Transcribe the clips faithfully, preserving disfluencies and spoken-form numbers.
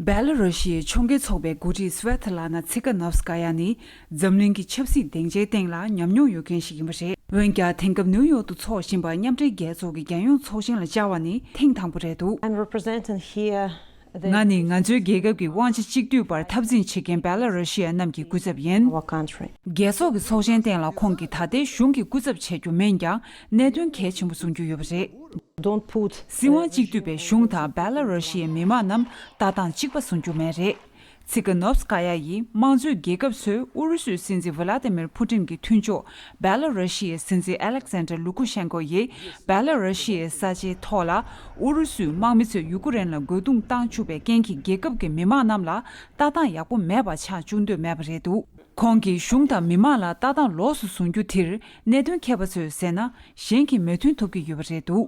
སྦེ་ལ་རུ་ཤི་ཡའི་ཕྱོགས་འགལ་ཚོགས་པའི་འགོ་ཁྲིད་སི་ཝེ་ཐ་ལ་ན་ཚི་ཀ་ནོབ་སི་ཀ་ཡ་ནི་འཛམ་གླིང་གི་ཆབ་སྲིད་སྡིངས་ཆའི་སྟེང་ལ་ཉམས་མྱོང་ཡོད་མཁན་ཞིག་ཡིན་པ་རེད། འོན་ཀྱང་། དེང་སྐབས་ནིའུ་ཡོག་ཏུ་འཚོགས་བཞིན་པ་མཉམ་འབྲེལ་རྒྱལ་ཚོགས་ཀྱི་རྒྱལ་ཡོངས་ཚོགས་ཆེན་ལ་བཅར་བ་ནི་ཐེངས་དང་པོ་རེད་འདུག I'm representing here the ང་ནི་ང་ཚོའི་རྒྱལ་ཁབ་ཀྱི་དབང་ཆ་གཅིག་སྡུད་པར་འཐབ་འཛིང་བྱེད་མཁན་སྦེ་ལ་རུ་ཤི་ཡ་རྣམས་ཀྱི་སྐུ་ཚབ་ཡིན། Our country. རྒྱལ་ཚོགས་ཀྱི་ཚོགས་ཆེན་སྟེང་ལ་ཁོང་གིས་ད་ལྟའི་གཞུང་གི་སྐུ་ཚབ་བྱེད་རྒྱུ་མིན་ཀྱང་། གནད་དོན་གལ་ཆེན་པོ་བཟུང་རྒྱུ་ཡོད་པ་རེད། Don't put སྲིད་དབང་གཅིག་སྡུད་པའི་གཞུང་དང་སྦེ་ལ་རུ་ཤི་ཡའི་མི་མང་རྣམས་ལྟ་སྟངས་གཅིག་པ་བཟུང་རྒྱུ་མེད་རེད། ཚི་ཀ་ནོབ་སི་ཀ་ཡ་ཡིས་དམངས་གཙོའི་རྒྱལ་ཁབ་ཚོས་ཨུ་རུ་སུའི་སྲིད་འཛིན་ཝི་ལ་ཏི་མིར་ཕུ་ཏིན་གྱི་མཐུན་ཕྱོགས་སྦེ་ལ་རུ་ཤི་ཡའི་སྲིད་འཛིན་ཨ་ལེག་སན་ཌར་ལུ་ཀུ་ཤན་ཀོ་ཡིས་སྦེ་ལ་རུ་ཤི་ཡའི་ས་ཆའི་ཐོག་ལ་ཨུ་རུ་སུའི་དམག་མི་ཚོས་ཡུ་ཀུ་རེན་ལ་རྒོལ་རྡུང་བཏང་བཅུག་པའི་རྐྱེན་གྱིས་རྒྱལ་ཁབ་ཀྱི་མི་མང་རྣམས་ལ་ལྟ་སྟངས་ཡག་པོ་མེད་པ་ཆགས་བཅུག་འདོད་མེད་པ་རེད་འདུག་ཁོང་གིས་གཞུང་དང་མི་མང་ལ་ལྟ་སྟངས་ལོགས་སུ་བཟུང་རྒྱུ་དེར་གནད་དོན་མཁས་པ་ཚོས་ཟེར་ན། གཞན་གྱིས་མོས་མཐུན་ཐོབ་ཀྱི་ཡོད་པ་རེད་འདུག་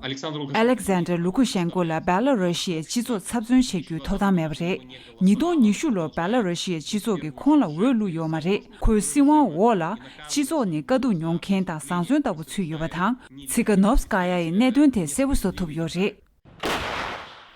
ཨ་ལེག་སན་ཌར་ལུ་ཀུ་ཤན་ཀོ་ལ་སྦེ་ལ་རུ་ཤི་ཡའི་སྤྱི་ཚོགས་ཚབ་མཚོན་བྱེད་རྒྱུའི་ཐོབ་ཐང་མེད་པ་རེད། ཉིས་སྟོང་ཉི་ཤུ་ལོར་སྦེ་ལ་རུ་ཤི་ཡའི་སྤྱི་ཚོགས་ཀྱིས་ཁོང་ལ་འོས་བླུགས་ཡོད་མ་རེད། ཁོའི་སྲིད་དབང་འོག་ལ་སྤྱི་ཚོགས་ནི་དཀའ་སྡུག་མྱོང་མཁན་དང་བཟང་བཙོན་ལྟ་བུ་ཚུད་ཡོད་པ་དང་། ཚི་ཀ་ནོབ་སི་ཀ་ཡ་ཡིས་གནད་དོན་དེ་གསལ་པོ་བཟོ་ཐུབ་ཡོད་རེད།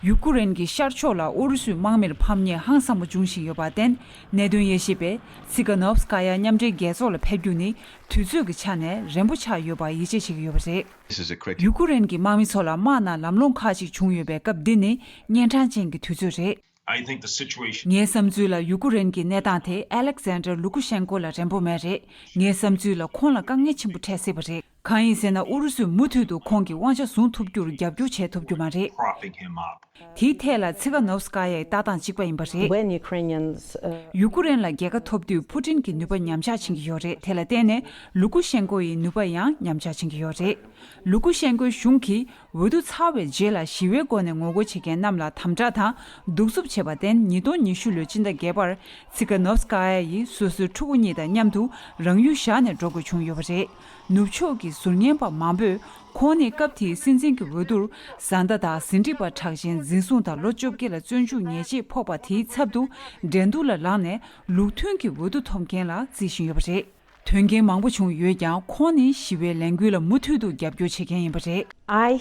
ཡུ་ཀུ་རེན་གྱི་ཤར་ཕྱོགས་ལ་ཨུ་རུ་སུའི་དམག་མིར་ཕམ་ཉེས་ཧང་སངས་པོ་འབྱུང་བཞིན་ཡོད་པར་བརྟེན། གནད་དོན་དབྱེ་ཞིབ་པས་ཚི་ཀ་ནོབ་སི་ཀ་ཡ་མཉམ་འབྲེལ་རྒྱལ་ཚོགས་ལ་ཕེབས་རྒྱུ་ནི་དུས་ཚོད་ཀྱི་ཆ་ནས་རན་པོ་ཆགས་ཡོད་པར་ཡིད་ཆེས་བྱེད་ཀྱི་ཡོད་པ་རེད། This is a critical ཡུ་ཀུ་རེན་གྱི་དམག་མི་ཚོ་ལ་དམག་ནང་ལམ་ལྷོང་ཁག་ཅིག་བྱུང་ཡོད་པའི་སྐབས་འདི་ནི་གཉན་འཕྲང་ཅན་གྱི་དུས་ཚོད་རེད། I think the situation. ངའི་བསམ་ཚུལ་ལ་ཡུ་ཀུ་རེན་གྱི་གནས་སྟངས་དེ་ཨ་ལེག་སན་ཌར་ལུ་ཀུ་ཤན་ཀོ་ལ་རན་པོ་མེད་རེད། ངའི་བསམ་ཚུལ་ལ་ཁོང་ལ་དཀའ་ངལ་ཆེན་པོ་འཕྲད་སྲིད་པ་རེད། གང་ཡིན་ཟེར་ན། ཨུ་རུ་སུས་མུ་མཐུད་དུ་ཁོང་གི་དབང་ཆ་བཟུང་ཐུབ་རྒྱུར་རྒྱབ་སྐྱོར་བྱེད་ཐུབ་རྒྱུ་མ་རེད། Propping him up. དེའི་ཐད་ལ་ཚི་ཀ་ནོབ་སི་ཀ་ཡའི་ལྟ་སྟངས་གཅིག་པ་ཡིན་པ་རེད། When Ukrainians, uh, ཡུ་ཀུ་རེན་ལ་རྒྱལ་ཁ་ཐོབ་དུས་ཕུ་ཏིན་གྱི་ནུས་པ་ཉམས་ཆག་ཕྱིན་གྱི་ཡོད་རེད། དེ་ལ་བརྟེན་ནས་ལུ་ཀུ་ཤན་ཀོ་ཡི་ནུས་པ་ཡང་ཉམས་ཆག་ཕྱིན་གྱི་ཡོད་རེད། ལུ་ཀུ་ཤན་ཀོའི་གཞུང་གིས་འོས་བསྡུ་ཚར་བའི་རྗེས་ལ་ཞི་བའི་སྒོ་ནས་ངོ་རྒོལ་བྱེད་མཁན་རྣམས་ལ་དམ་དྲག་དང་གདུག་རྩུབ་བྱས་པར་བརྟེན། ཉིས་སྟོང་ཉི་ཤུ་ལོའི་སྤྱི་ཟླ་བརྒྱད་པར་ཚི་ཀ་ནོབ་སི་ཀ་ཡ་ཡིས་སོ་སོའི་ཕྲུ་གུ་གཉིས་དང་མཉམ་དུ་རང་ཡུལ་བཞག་ནས་འགྲོ་དགོས་བྱུང་ཡོད་པ་རེད། ནུབ་ཕྱོགས་ཀྱི་ཟུར་ཉན་པ་མང་པོས་ཁོང་ནི་སྐབས་དེའི་སྲིད་འཛིན་གྱི་འོས་བསྡུར་བཟའ་ཟླ་དང་ཟིན་བྲིས་པ་གྲགས་ཅན་འཛིན་བཟུང་དང་ལོ་བཅོ་བརྒྱད་ལ་བཙོན་འཇུག་ཉེས་ཆད་ཕོག་པ་དེའི་ཚབ་ཏུ་འགྲན་བསྡུར་ལ་ལངས་ནས་ལུགས་མཐུན་གྱི་འོས་བསྡུ་ཐོབ་མཁན་ལ་བརྩི་བཞིན་ཡོད་པ་རེད། དོན་རྐྱེན་མང་པོ་བྱུང་ཡོད་ཀྱང་། ཁོང་ནི་ཞི་བའི་ལས་འགུལ་ལ་མུ་མཐུད་དུ་རྒྱབ་སྐྱོར་བྱེད་མཁན་ཡིན་པ་རེད། I,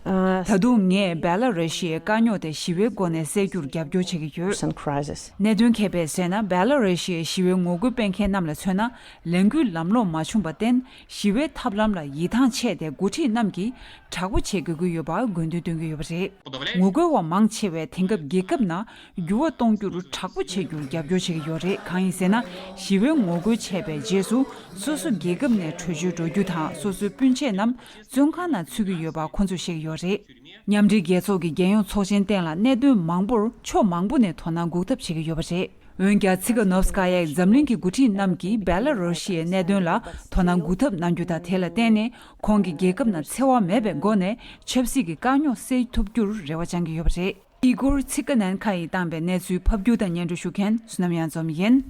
uh, ད་དུང་ངས་སྦེ་ལ་རུ་ཤི་ཡའི་དཀའ་རྙོག་དེ་ཞི་བའི་སྒོ་ནས་སེལ་རྒྱུར་རྒྱབ་སྐྱོར་བྱེད་ཀྱི་ཡོད། Recent crisis. གནད་དོན་མཁས་པས་ཟེར་ན། སྦེ་ལ་རུ་ཤི་ཡའི་ཞི་བའི་ངོ་རྒོལ་སྤེལ་མཁན་རྣམས་ལ་མཚོན་ན། ལས་འགུལ་ལམ་ལྷོང་མ་བྱུང་བར་བརྟེན། ཞི་བའི་ཐབས་ལམ་ལ་ཡིད་ཐང་ཆད་དེ། འགོ་ཁྲིད་རྣམས་ཀྱིས་དྲག་པོ་བྱེད་དགོས་ཀྱི་ཡོད་པར་དགོས་འདུན་འདོན་གྱི་ཡོད་པ་རེད། ངོ་རྒོལ་བ་མང་ཆེ་བས་དེང་སྐབས་རྒྱལ་ཁབ་ནང་འགྱུར་བ་གཏོང་རྒྱུར་དྲག་པོ་བྱེད་རྒྱུར་རྒྱབ་སྐྱོར་བྱེད་ཀྱི་ཡོད་རེད། གང་ཡིན་ཟེར་ན། ཞི་བའི་ངོ་རྒོལ་བྱས་པའི་རྗེས་སུ། སོ་སོ་རྒྱལ་ཁབ་ནས་བྲོས་བྱོལ་འགྲོ་རྒྱུ་དང་། སོ་སོའི་སྤུན་མཆེད་རྣམས་བཙོན་ཁང་ནང་ཚུད་ཀྱི་ཡོད་པ་ཁོ་ཚོས་བཤད་ཀྱི་ཡོད་རེད། མཉམ་འབྲེལ་རྒྱལ་ཚོགས་ཀྱི་རྒྱལ་ཡོངས་ཚོགས་ཆེན་སྟེང་ལ་གནད་དོན་མང་པོར་ཕྱོགས་མང་པོ་ནས་དོ་སྣང་འགུག་ཐབས་བྱེད་ཀྱི་ཡོད་པ་རེད། འོན་ཀྱང་། ཚི་ཀ་ནོབ་སི་ཀ་ཡའི་འཛམ་གླིང་གི་འགོ་ཁྲིད་རྣམས་ཀྱིས་སྦེ་ལ་རུ་ཤི་ཡའི་གནད་དོན་ལ་དོ་སྣང་འགུག་ཐབས་གནང་རྒྱུ་དང་། དེ་ལ་བརྟེན་ནས་ཁོང་གི་རྒྱལ་ཁབ་ནང་འཚེ་བ་མེད་པའི་སྒོ་ནས་ཆབ་སྲིད་ཀྱི་དཀའ་རྙོག་སེལ་ཐུབ་རྒྱུར་རེ་བ་བཅང་གི་ཡོད་པ་རེད། ཨི་གོར་ཚི་ཀ་ནན་ཁ་ཡིས་བཏང་པའི་གནས་ཚུལ་ཕབ་སྒྱུར་དང་སྙན་སྒྲོན་ཞུ་མཁན་བསོད་ནམས་གཡང་འཛོམས་ཡིན།